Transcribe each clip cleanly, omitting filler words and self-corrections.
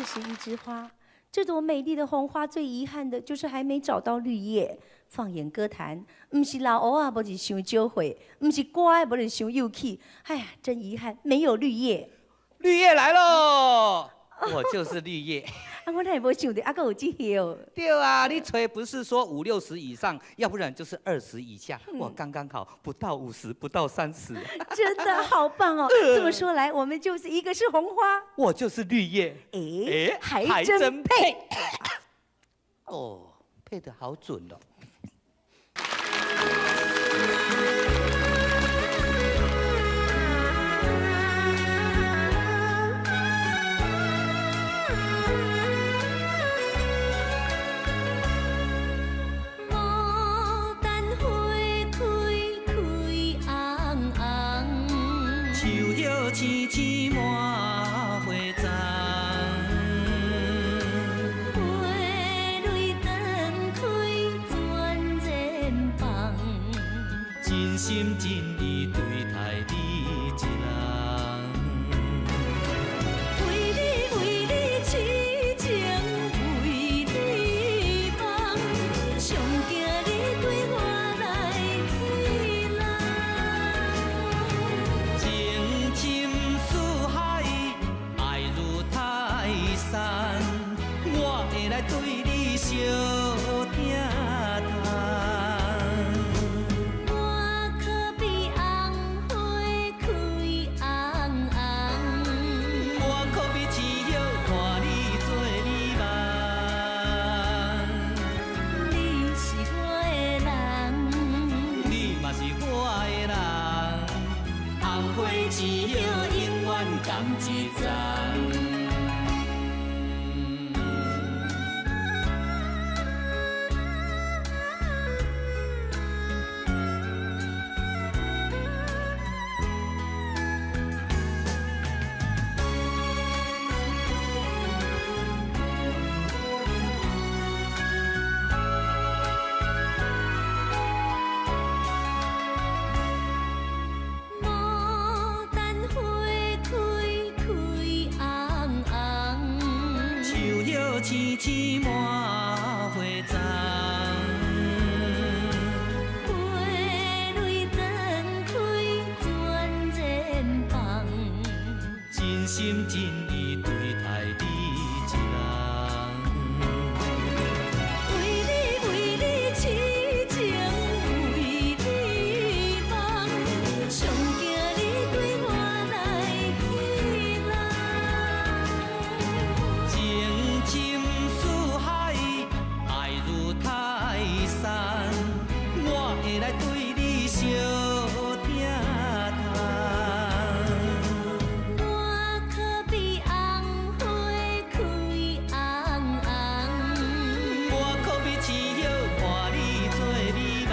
是一枝花，這朵美麗的紅花，最遺憾的就是還沒找到綠葉。放眼歌壇，毋是老烏仔，無就是傷少歲；毋是歌的，無就是傷幼齒。哎呀，真遺憾，沒有綠葉。綠葉來嘍！我就是綠葉。啊，我哪會無想著，啊，閣有這號。對啊，你揣不是說五六十以上，要不然就是20以下。我剛剛好，不到50，不到30。真的好棒哦！這麼說來，我們就是一個是紅花，我就是綠葉。哎，還真配。哦，配得好準哦。牡丹花開開紅紅，樹葉青青滿花叢。花蕊斷開全然放，真心真意對待你一人。為你為你痴情為你夢，上驚你對我來棄人。情深似海，愛如泰山，我會來對你相疼嘆。我可比紅花開紅紅，我可比青葉看你做美夢。你是我的人，你嘛是我的人，紅花青葉永遠仝一叢。牡丹花開開紅紅，樹葉青青滿花叢。花蕊斷開全然放，真心真意對待你一人。為你為你痴情為你夢，上驚你對我來棄人。情深似海，愛如泰山，我會來對你相疼嘆。我可比紅花開紅紅，我可比青葉看你做美夢。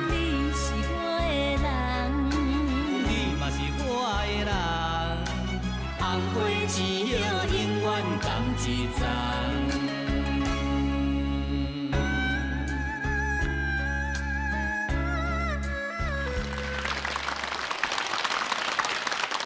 你是我的人，你嘛是我的人，紅花青葉永遠仝一叢。